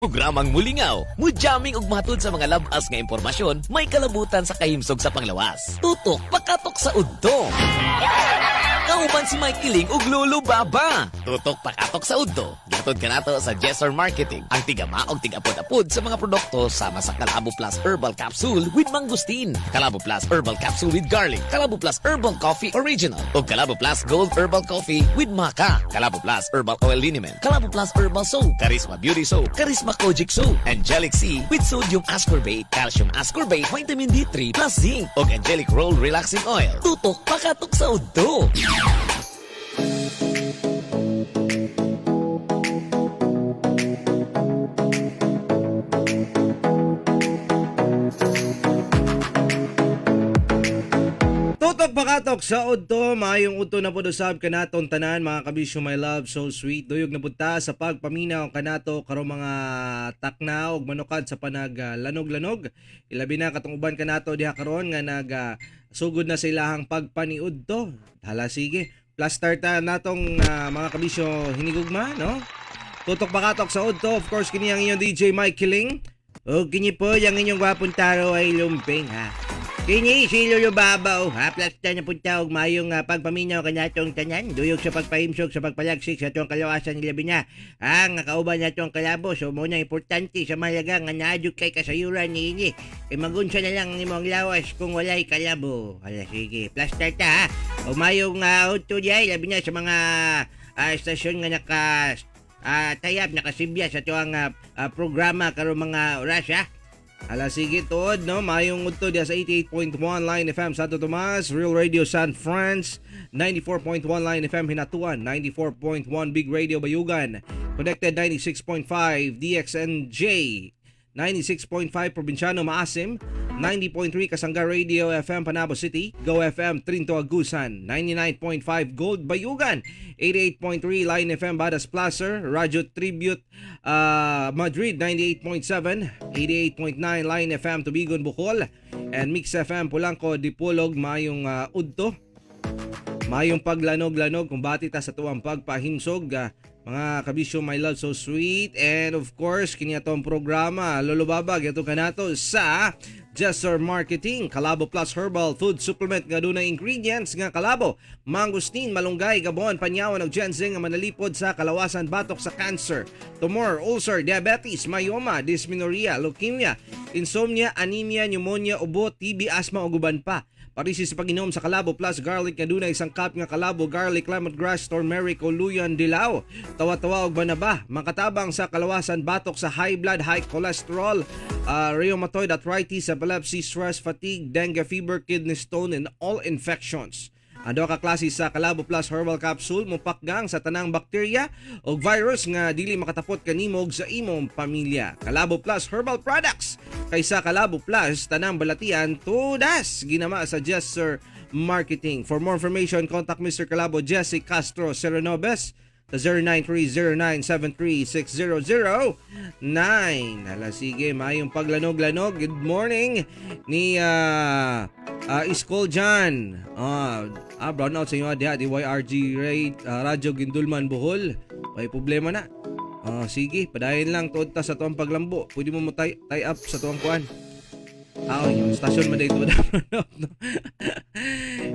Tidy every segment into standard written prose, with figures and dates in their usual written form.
Programang mulingaw, mujamming ug matud sa mga labas nga impormasyon, may kalabutan sa kahimsog sa panglawas. Tutok pakatok sa udto. Kauban si Mike Kiling ug Lolo Baba. Tutok pakatok sa udto. Gihatod kanato sa Jessor Marketing, ang tigama og tigapod-apod sa mga produkto sama sa Kalabo Plus Herbal Capsule with Mangosteen, Kalabo Plus Herbal Capsule with Garlic, Kalabo Plus Herbal Coffee Original, ug Kalabo Plus Gold Herbal Coffee with Maca, Kalabo Plus Herbal Oil Liniment, Kalabo Plus Herbal Soap, Charisma Beauty Soap, Charisma Kojic Soap, Angelic C with Sodium Ascorbate, Calcium Ascorbate, Vitamin D3 plus Zinc, ug Angelic Roll Relaxing Oil. Tutok pakatok sa udto. Tutok pakatok sa udto, maayong udto na po usab kanatong tanan, mga kabisyo, my love, so sweet. Duyog na pud ta sa pagpaminaw kanato karong mga takna ug manukad sa panag lanog-lanog. Ilabi na katong uban kanato diha karon nga nag sugod na sa ilahang pagpaniudto. Hala, sige. Plaster ta natong mga kabisyo hinigugma, no? Tutok pakatok sa udto, of course, kini ang inyong DJ Mike Kiling. O kini po, yung inyong gwapong taro ay lumping, ha. Kini si Lolo Babaw, ha, plasta na punta og mayong pagpaminaw kanatong tanan, duyog sa pagpahimsog sa pagpalagsik sa atong kalawasan, labi na ang kauban natong kalabo. So mo na importante sa mahalaga nga naa jud kay kasayuran niini. Kay magunsa na lang nimo ang lawas kung walay kalabo. Hala, sige, plaster ta, ha. O mayong udto diay, labi na sa mga estasyon nga naka tayab, nakasibya sa atuang programa karong mga oras, ha. Hala, sige, tuod, no? Mayong udto diya sa 88.1 Line FM Santo Tomas, Real Radio San Franz, 94.1 Line FM Hinatuan, 94.1 Big Radio Bayugan, Connected 96.5 DXNJ, 96.5 Probinsyano Maasim, 90.3 Kasangga Radio FM Panabo City, Go FM Trinto Agusan, 99.5 Gold Bayugan, 88.3 Line FM Badas Placer, Radyo Tribute Madrid 98.7, 88.9 Line FM Tubigon Bohol, and Mix FM Polanco Dipolog. Mayong udto. Mayong paglanog-lanog kung bati ta sa tuwang pagpahimsog, mga kabisyo, my love, so sweet. And of course, kini atong programa, Lolo Baba, gihatod kanato sa Jessor Marketing, Kalabo Plus Herbal Food Supplement nga dunay ingredients nga kalabo, mangosteen, malunggay, gabon, panyawan ug ginseng nga manalipod sa kalawasan batok sa cancer, tumor, ulcer, diabetes, myoma, dysmenorrhea, leukemia, insomnia, anemia, pneumonia, ubo, TB, asthma ug uban pa. Parisi sa pag-inom sa Kalabo Plus Garlic nga dunay sangkap nga kalabo, garlic, lemongrass, turmeric o luyan dilaw. Tawa-tawa og banaba, makatabang sa kalawasan batok sa high blood, high cholesterol, rheumatoid arthritis, epilepsy, stress, fatigue, dengue fever, kidney stone, and all infections. Ang duha ka klase sa Kalabo Plus Herbal Capsule mopakgang sa tanang bakterya o virus nga dili makatapot kanimo ug sa imong pamilya. Kalabo Plus Herbal Products. Kaysa Kalabo Plus, tanang balatian tudas, ginama sa Jester Marketing. For more information, contact Mr. Kalabo Jesse Castro Serenobes sa 0930-973-6009. Hala, sige, mayong paglanog-lanog. Good morning ni Iskol John. Brown out sa inyo diha, DYRG Rate, Radyo Gindulman Bohol. May problema na. Sige, padayon lang tuod ta sa tuang paglambo. Pwede mo mo tie up sa tuang kuan. Ah, yung stasyon man dito.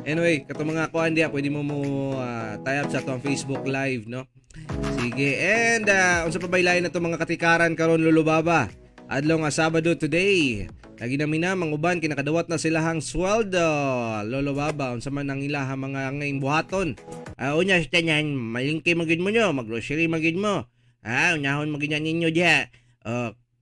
Anyway, katong mga kuan diha, pwede mo mo tie up sa tuang Facebook Live, no? Sige, and unsa pa baylayan na itong mga katikaran karon, Lolo Baba? Adlaw nga Sabado today. Lagi na mina mga uban kinakadawat na silahang sweldo. Lolo Baba, unsa man ang ilahang mga ngayong buhaton? Una sa tanan, malingki magid mo, no, maggrocery magid mo. Unahon magid na ninyo diha.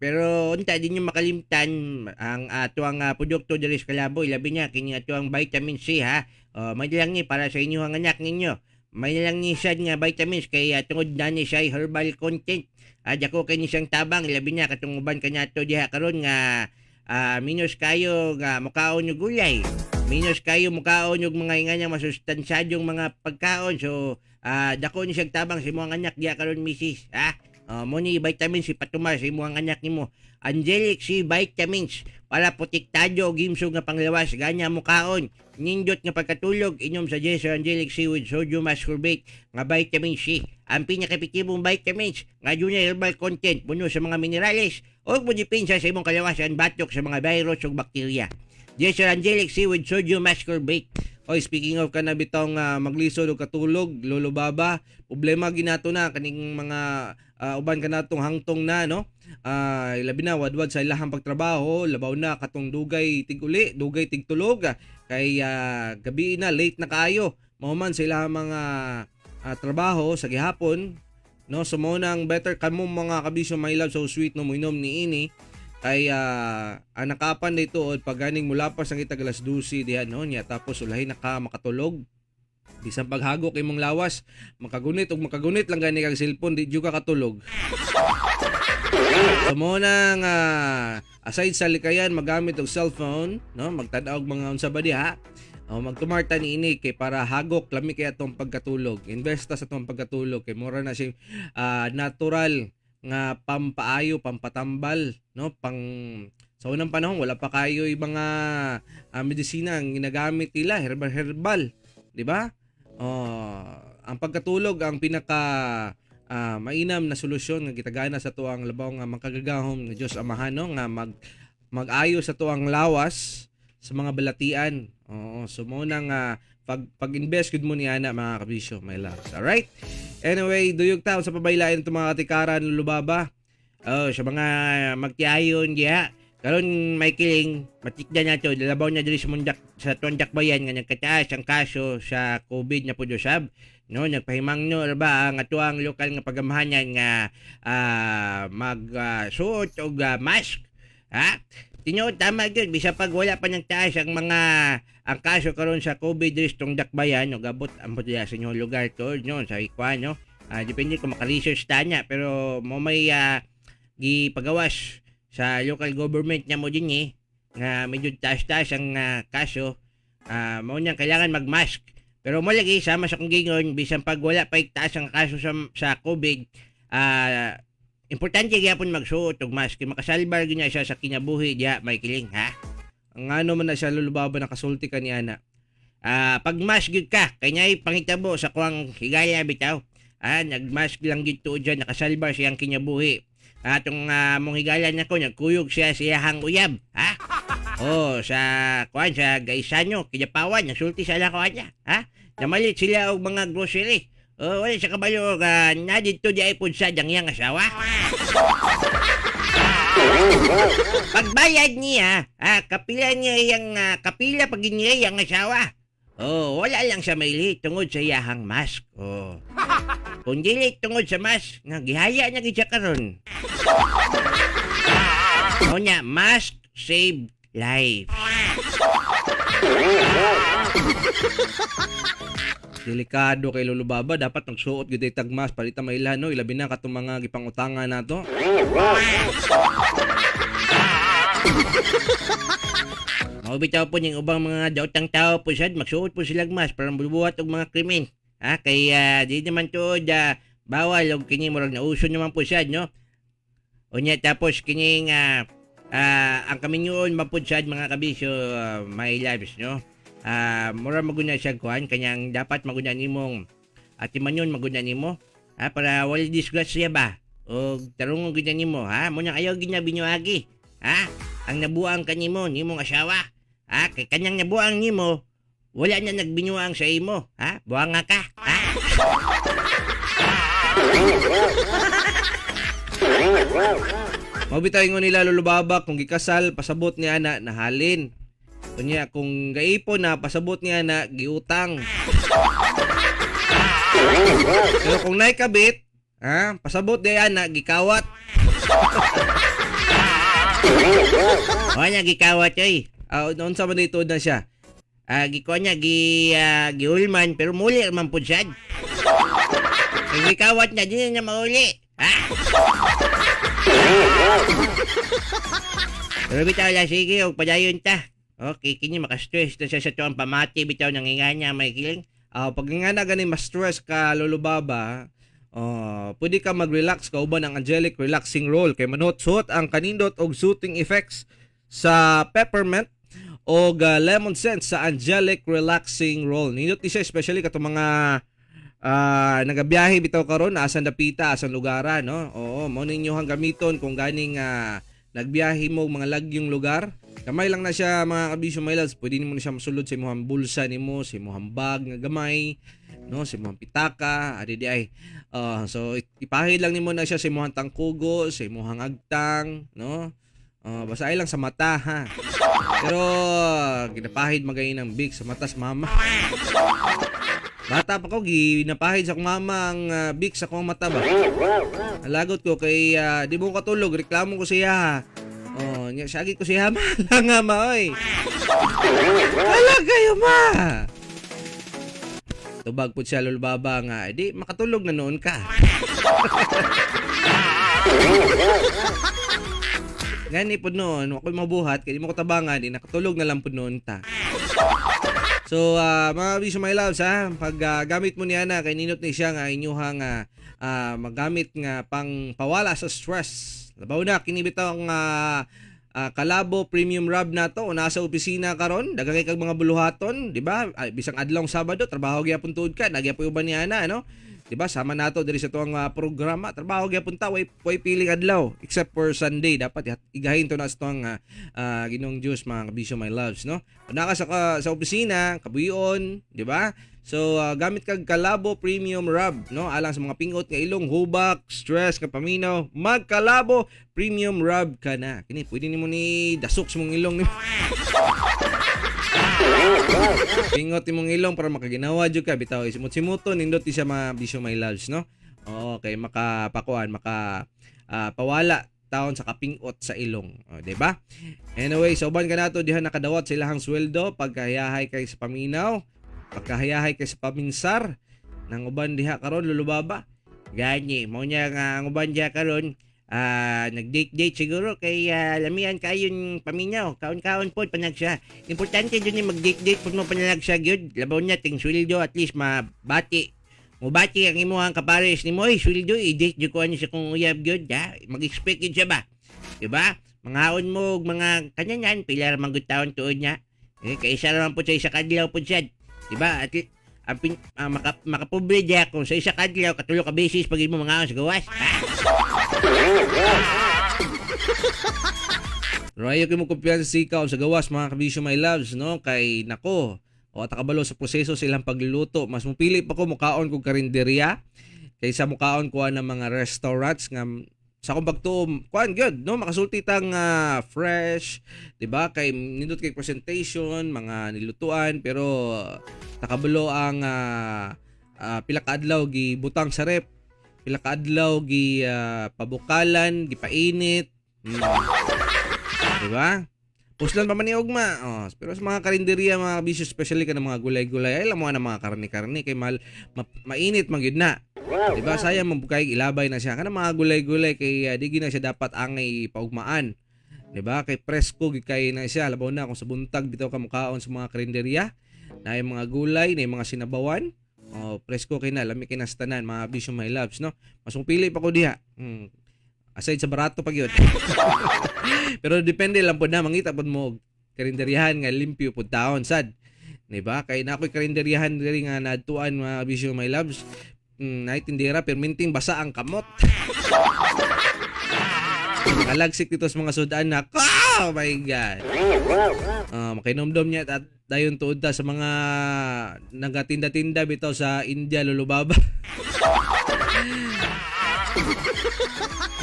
Pero unta di nyo makalimtan ang atuang produkto diri sa Kalabo, ilabi niya kini atuang vitamin C, ha. May lang ni para sa inyong anak ninyo. May lang ni sad nga vitamins kay tungod na ni siya herbal content. Dako kay ni siyang tabang, ilabi niya katong uban kanato diha karon nga minus kayo nga mukaon og gulay. Minus kayo mukaon og mga inganyang masustansyadong mga pagkaon. So, dako ni siyang tabang sa imong anak diha karon, misis, ha. Mo ni vitamin C patumar sa imong anak nimo. Angelic C vitamins para protektado og himsog nga panglawas, ganya mo kaon. Nindot nga pagkatulog, inom sa Jesse Angelic C with sodium ascorbate nga vitamin C. Ang pinaka-epektibong vitamins nga dunay herbal content, puno sa mga minerales ug modepensa sa imong kalawasan batok sa mga virus ug bakterya. Jesse Angelic C with sodium ascorbate. Oy, speaking of kana bitong maglisod og katulog, Lolo Baba, problema ginato na kaning mga uban kanatong hangtong na, no? Labi na wadwad sa ilahang pagtrabaho, labaw na katong dugay tig-uli, dugay tigtulog, kay gabi na, late na kaayo. Mao man sa ilahang mga trabaho sa gihapon, no? So mao nang better kamo mga kabisyo, my love, so sweet, no, moinom ni ini kay ang nakapan dito pag ganing mulapas ang kita alas 12 diha, no, niya tapos ulahin na ka makatulog, bisan paghagok imong lawas, makagunit og makagunit lang gani kag cellphone, di jud ka katulog. So mo nang aside sa likayan magamit og cellphone, no, magtan-aw og mga unsa ba diha o magtumarta ni ini kay para hagok lami kay atong pagkatulog. Investa sa atong pagkatulog kay mura na siya natural nga pampaayo, pampatambal, no, pang sa unang panahon wala pa kayo mga medisina ang ginagamit nila, herbal herbal, di ba? Oh, ang pagkatulog ang pinaka mainam na solusyon nga gitagana sa tuang labaw nga makagagahom nga Dios Amahan, no, nga mag-ayo sa tuang lawas sa mga balatian. Oo, so mo na nga pag-invest gud mo ni ana, mga kabisyo, my loves. All right? Anyway, duyog ta sa pabaylain itong mga katikaran, Lubaba. Oh, sa mga magtiayon diha. Karon may kiling matikda na to, labaw na diri sa Mundak sa Tondak Bayan nga nagkataas ang kaso sa COVID na pud usab. No, nagpahimangno ra ba ang atuang lokal nga pagamahanan nga mag suot og mask. Ha? Tinuod, tama gyud, bisan pag wala pa nagtaas ang mga ang kaso karon sa COVID diri sa Tondak Bayan, no, gabot ambot diha sa inyong lugar to, no, sa ikuan, no. Depende kung maka-research ta niya, pero mo may gipagawas sa local government niya mo din eh nga medyo taas-taas ang kaso, mao niyang kailangan mag-mask. Pero mo lagi sama sa kong gingon, bisan pag wala pa taas ang kaso sa COVID, importante gyapon magsuot og mask kay makasalbar gyud siya sa kinabuhi diha, may kiling, ha. Ang ano man na siya, Lulubaba, nakasulti ka ni ana? Pag mask gyud ka kay nyay pangitabo sa kuang higaya bitaw. Nagmask lang gyud tuod dyan, nakasalbar siyang kinabuhi. Atong mong higala nako, nagkuyog siya sa iyahang uyab, ha. Oh, sa kuan sa Gaisano, Kidapawan, nasulti sa kuan niya, ha. Namalit sila og mga grocery. Oh, wala sa kabalo na didto di ay pud sa ang iyang asawa. Pagbayad niya, kapila niya iyang kapila pag niya iyang asawa. Oh, wala lang siya maili tungod sa iyahang mask. Oh. Kung dili tungod sa mask, nga gihaya na gid siya karon. Mao nya, mask save life. Delikado kay Lulubaba, dapat magsuot gyud tag mask para ita mailhan, no, ilabi na katong mga gipangutangan nato. Mao bitaw po ning ubang mga daotang tao po sad magsuot po silag mask para bubuhat og mga krimen. Ha, kay di naman tuod bawal og kini murag nauso naman po sad, no. Unya tapos kining ang kaminyoon man pud sad, mga kabisyo, my loves, no. Mura maguna siya kuan kanyang dapat maguna nimong atimanyon maguna nimo, ha, para wala disgrasya ba o tarungon gyud nimo, ha. Mo nang ayaw gyud na binuagi, ha, ang nabuang kanimo nimong asawa, ha, kay kanyang nabuang nimo wala na nagbinuang sa imo, ha, buanga ka, ha. Mao bitaw ingon nila, Lulubaba, kung gikasal pasabot ni ana nahalin. Unya kung gaipon na pasabot ni ana giutang. Pero kung naikabit, ha, pasabot di ana gikawat. O nya gikawat oy. Unsa man dito na siya? Gikuha niya giulman pero muli man pud sad. Kay gikawat niya di na niya mauli. Ha? Pero bitaw lang, sige og padayon ta. Okay, kini maka-stress na siya sa tuang pamati bitaw nang niya may kiling. Pag nga na gani ma-stress ka, Lolo Baba, Oh, pwede ka mag-relax kauban ang Angelic Relaxing Roll kay manuot-suot ang kanindot og soothing effects sa peppermint og lemon scent sa Angelic Relaxing Roll. Nindot ni siya especially katong mga nagabiyahe bitaw karon, asan dapita, asan lugara, no? Oo, mao ninyo ang gamiton kung ganing nagbiyahe mo mga lagyong lugar. Gamay lang na siya, mga kabisyo, my loves. Pwede nimo na siya masulod sa imong bulsa nimo, sa imong bag nga gamay, no, sa imong pitaka, adi di ay. So ipahid lang nimo na siya sa imong tangkugo, sa imong agtang, no? Basta ay lang sa mata, ha. Pero ginapahid magay ng big sa mata sa mama. Bata pa ko, ginapahid sa akong mama ang big sa akong mata ba. Alagot ko kay di mo katulog, reklamo ko siya, ha. Oh, nya sagi ko siya, ma nga ma oy. Hala kayo, ma. Tubag po siya, Lolo Baba, nga di makatulog na noon ka. Gani po noon, ako'y mabuhat, kaya di mo ko tabangan, di nakatulog na lang po noon ta. So, mga bisyo, my loves, ha, pag gamit mo niya na, kay ninot ni siya nga inyuhang magamit nga pang pawala sa stress. Labaw na, kinibitaw ang Kalabo Premium Rub nato, nasa opisina karon, daghan kay kag mga buluhaton, di ba? Ay, bisang adlong Sabado, trabaho gyapon tuod ka, nagyapoy uban niya na, ano? Di ba? Sama nato diri sa tuang programa, trabaho gyapon ta, way piling adlaw except for Sunday, dapat igahin to na sa tuang Ginoong Dios, mga kabisyo, my loves, no? Kung naa ka sa opisina, kabuyon, di ba? So gamit kag Kalabo Premium Rub, no? Alang sa mga pingot nga ilong, hubak, stress nga paminaw, magkalabo Premium Rub ka na. Kini pwede nimo ni dasok sa mong ilong nimo. Pingot imong ilong para makaginawa jud ka bitaw simot-simuton, nindot ti siya, mga bisyo, my loves, no? Okay, makapakuan, maka pawala taon sa kapingot sa ilong, o, di ba? Anyway, sa uban ka nato diha nakadawat sa ilahang sweldo pagkahayahay kay sa paminaw, pagkahayahay kay sa paminsar nang uban diha karon, Lulubaba. Gani, mao niya nga ang uban diha karon nag-date-date siguro kay lamian kayon paminaw, kaon-kaon pod panagsa. Importante jud ni mag-date-date pod mo panalagsa gyud. Labaw niya ting sweldo, at least mabati. Mubati ang imuhang kapares nimo, oy, sweldo i-date jud ko ani sa kong uyab gyud, ha. Mag-expect gyud siya ba? Diba? Mangaon mo og mga kanyanyan, pila ra man gud taon tuod niya. Eh, kay isa ra man pud sa isa ka adlaw pud siya. Diba? At ang makapobre diya kung sa isa ka adlaw katulo ka beses pag imo mangaon sa gawas. Ha? Pero ayaw kayo mo kumpiyansa sa ikaw sa gawas, mga kabisyo, my loves, no? Kay nako, o at kabalo sa proseso sa ilang pagluluto. Mas mupili pa ko mukaon kog karinderya kaysa mukaon ko ng mga restaurants nga sa akong pagtuo, kuan gyud, no, makasulti tang fresh, di ba? Kay nindot kay presentation, mga nilutuan, pero takabalo ang pila ka adlaw gibutang sa rep, pila ka adlaw gi pabukalan, gipainit. Diba? Puslan pa man ni ugma. Oh, pero sa mga karinderya, mga kabisyo, especially ka ng mga gulay-gulay, ay lang mga ng mga karne-karne kay mahal, mainit man gyud na. Diba? Sayang man kay ilabay na siya. Kana mga gulay-gulay kay di gyud na siya dapat angay paugmaan. Diba? Kay presko gyud kay na siya. Labaw na kung sa buntag bitaw ka mukaon sa mga karinderya, na yung mga gulay, na yung mga sinabawan. Oh, presko kay na, lami kay na sa tanan, mga kabisyo, my loves, no? Mas mupili pa ko diha. Aside sa barato pa gyud. Pero depende lang pod na mangita pod mo og karinderyahan nga limpyo pod taon sad. Di ba? Kay na ako'y karinderyahan diri nga naadtuan, mga kabisyo, my loves. Naay tindera perminting basa ang kamot. Nakalagsik dito sa mga sudan na. Oh my God. Makinomdom niya at dayon tuod ta sa mga nagatinda-tinda bitaw sa India, Lulubaba.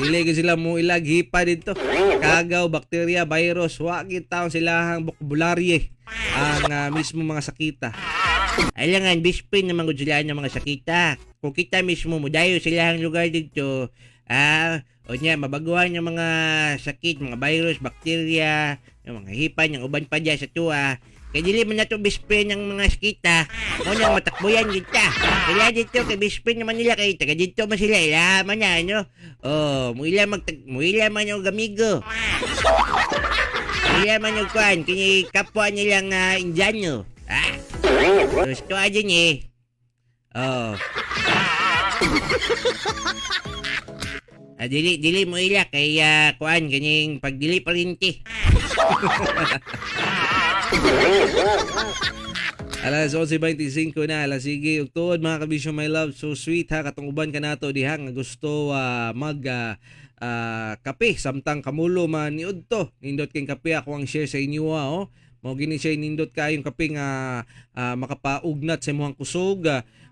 Dili gyud sila mo ilag hipa dito. Kagaw, bakterya, virus, wa gyud taon silahang bokabularye ang mismo mga sakita. Ailangan best friend naman gud sila ng mga sakita. Kung kita mismo mo dayo sila ang lugar dito, o niya mabaguhan yung mga sakit, mga virus, bakterya, yung mga hipan, yung uban pa diya sa tuwa. Kay dili man nato best friend ang mga sakita. Mo nang matakboyan kita. Kaya dito kay best friend naman nila kay taga dito man sila ila man na ano. Oh, muila muila man yung gamigo. Muila man yung kuan kini kapwa nilang Indiano. Ah. Gusto aja ni. Oh. Ah, dili dili mo ila kay kuan kaning pagdili parinti. Alas 11:25 na, alas sige. Ug tuod, mga kabisyo, my love, so sweet ha, katong uban kanato diha nga gusto mag kape samtang kamulo man ni udto. Nindot kay kape, ako ang share sa inyo ha, oh. Mao gini siya, nindot kayong kape nga makapaugnat sa imong kusog,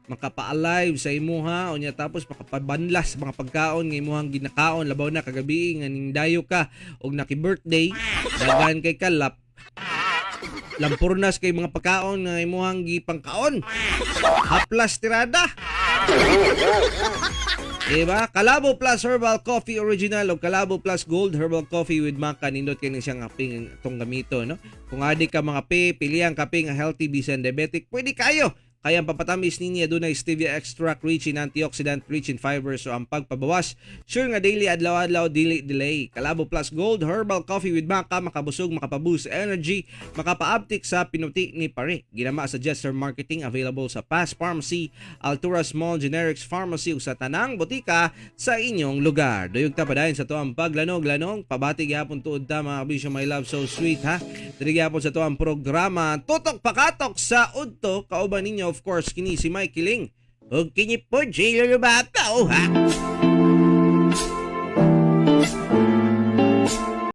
makapa-alive sa imuha unya tapos makapabanlas mga pagkaon nga imuhang ginakaon, labaw na kagabi nga ningdayo ka og naki-birthday, daghan kay kalap lampurnas kay mga pagkaon nga imuhang gipangkaon. Haplas tirada. Diba? Kalabo Plus Herbal Coffee Original o Kalabo Plus Gold Herbal Coffee with Maca, nindot kay ni siyang kaping itong gamito, no? Kung adi ka mga kape, pili ang kape nga healthy bisan diabetic, pwede kayo. Kaya ang papatamis niya, dunay stevia extract, rich in antioxidant, rich in fiber, so ang pagpabawas sure nga daily, adlaw-adlaw, dili delay. Kalabo Plus Gold Herbal Coffee with Maca, makabusog, makapaboost energy, makapaabtik sa pinuti ni pare. Ginama sa Jester Marketing, available sa Pass Pharmacy, Alturas Mall Generics Pharmacy ug sa tanang botika sa inyong lugar. Duyog ta padayon sa tuang paglanog-lanong, pabati gyapon tuod ta, mga kabisyo, my love, so sweet ha. Diri gyapon sa tuang programa Tutok Pakatok sa Udto, kauban ninyo of course kini si Mike Ling. Ug kini pod si Lolo Baba, oh ha.